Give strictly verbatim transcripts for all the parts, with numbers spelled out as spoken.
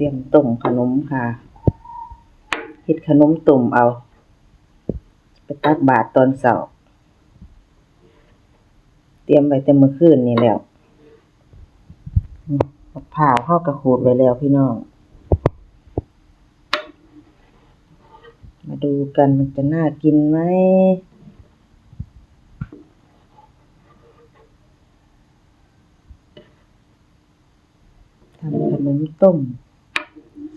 ตรียมต้มขนมค่ะ เฮ็ดขนมต้มเอา ไปตักบาตรตอนเช้า เตรียมไว้แต่มื้อคืนนี่แล้ว นี่ มะพร้าวเฮาก็ขูดไว้แล้วพี่น้อง มาดูกันมันจะน่ากินไหม ทำขนมต้ม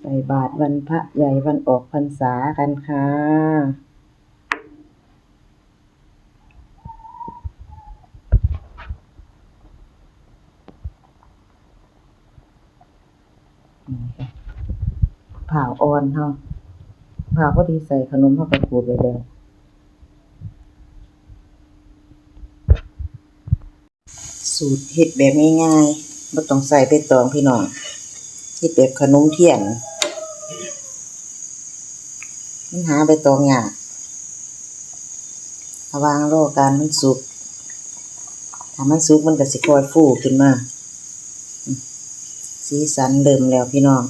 ใส่บาตรวันพระใหญ่วันออกพรรษากันค่ะ นี่ค่ะ มะพร้าวอ่อนเฮา มะพร้าวพอดีใส่ขนมเฮาก็ขูดไว้แล้ว สูตรเฮ็ดแบบง่ายๆ บ่ต้องใส่ใบตองพี่น้อง เฮ็ดแบบขนมเทียน มันหาใบตองยาก ระหว่างรอการมันสุก ถ้ามันสุกมันก็สิค่อยฟูขึ้นมา สีสันเริ่มแล้วพี่น้อง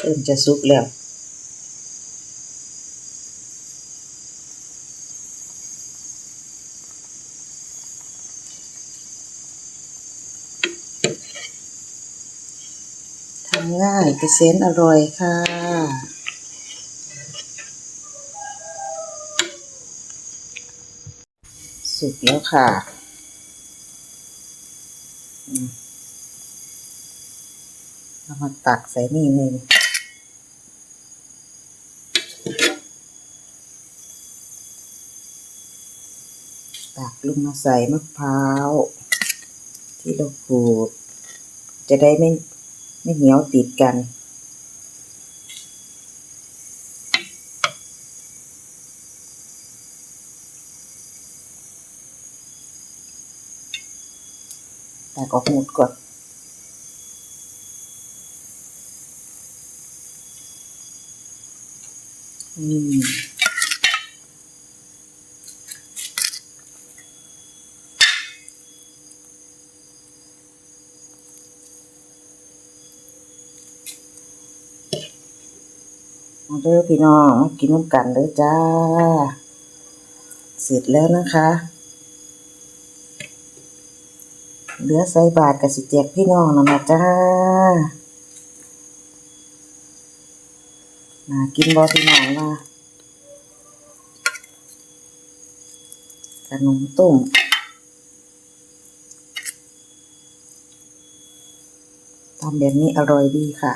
เริ่มจะสุกแล้ว ทำง่ายแต่แสนอร่อยค่ะ สุกแล้วค่ะ อืม เอามาตักใส่นี่เลย ตักลงมาใส่มะพร้าวที่เราขูด จะได้ไม่ ไม่เหนียวติดกัน ตักออกหมดก่อน อืม มาเด้อพี่น้อง มากินนำกันเด้อจ้า เสร็จแล้วนะคะ เหลือใส่บาตรก็สิแจกพี่น้องนั่นล่ะจ้า น่ากินบ่พี่น้องว่า ขนมต้ม ทำแบบนี้อร่อยดีค่ะ